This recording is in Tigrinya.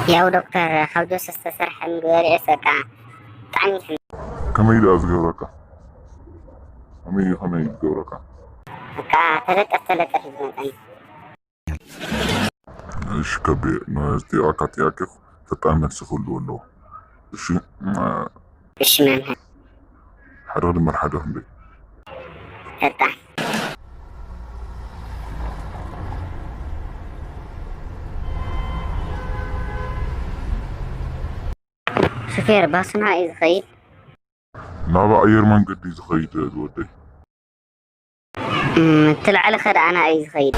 ያው ዶክተር፣ ካብ ጆስ ዝተሰርሐ ምግቢ በሊዐ በቃ ብጣዕሚ እዩ ሕም- ከመይ ደኣ ዝገብረካ? ከመይ ከመይ ዝገብረካ? በቃ ተለጠፍ ተለጠፍ እዩ ዝመፀኒ። እሺ ከቤ፣ ንዝጠየቃካ ጥያቄ ፈጣን መልሲ ክህልዎ ኣለዎ። እሺ፣ እሺ መምህር። ሓደ ድምር ሓደ ክንደይ? ፈጣን። ሹፌር፣ ባሱ ናበይ እዩ ዝኸይድ? ናብ ኣየር መንገዲ እዩ ዝኸይድ ዝወደይ። እም፣ እቲ ላዕሊ ከ ደኣ ናበይ እዩ ዝኸይድ?